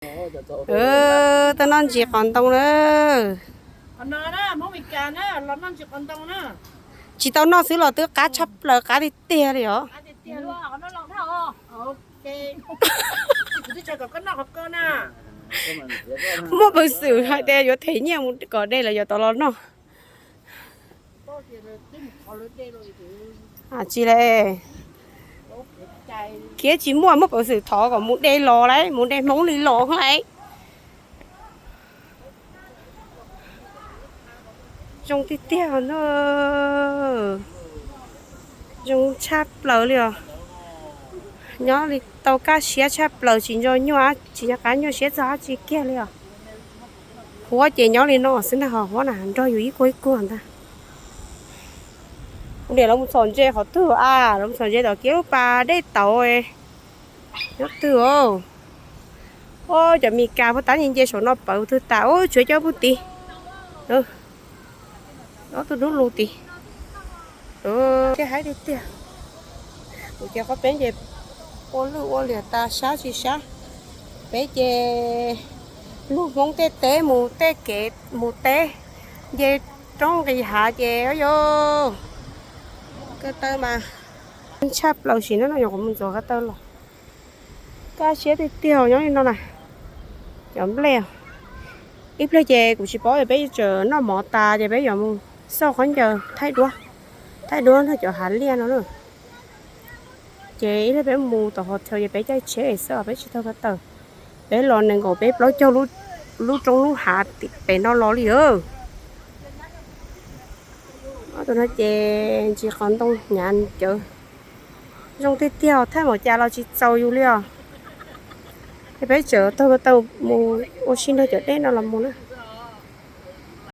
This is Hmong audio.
Tau noj ntsis qos ntoo na. Tsis tau noj xwb los twb qab tshaj plaws, qab tiag tiag li os. Muaj peev xwm hais tias yuav them nyiaj mus kom de los yuav tau los noj. Tsis li, khiav tsis muaj, muaj peev xwm thov kom mus de los lauj, mus de Hmoob li los lauj. Zoo tiag tiag no. Zoo tshaj plaws li os. Nyob li tau kaj siab tshaj plaws, tsis nco nyuaj, tsis nco qab nyuaj siab txog dab tsi kiag li os. Huab ces nyob li no xwb ntag, ho huab na nrog yus ib kuag ib kuag ntag. Ua niam lawv mus txhom ntses qhov twg a? Lawv mus txhom ntses tom kiab lub pas dej tauv nyob twg os. Cov Mes Kas puag ta nce saum no pawv twg tas, tshuav cov puag tid, ob tug dub lug tid. Thiab haib tiag tiag. Kuv ces qhov peb ces ua lwj ua liam tas sab tsis sab. Peb ces lug Hmoob tej teb mus tej kev mus teb, nce roob nqis hav ces yog ko taw mas tshaj plaws sim no no yog qhov mus ntxuav ko taw los. Kaj siab tiag tiag nyob li no na. Cov nplej, ib pliag ces kuv tsis paub, peb tseem noj mov tas ces peb yuav mus xauj khaub ncaws thaij duab, thaij duab nrog cov hav liaj no na. Ces ib pliag peb mus tom hotel ces peb caij tsheb xwb, peb tsis taug ko taw. Peb los nees nkaum peb plaub caug lub roob lub hav pem no los li os. Ob tug no ces ntsis qos ntoo hnyav cawv. Zoo tiag tiag, thaij npaum cas los tsis txaus yus li os. Es peb tseem taug ko taw mus ua si nrog cov dej no los mus na.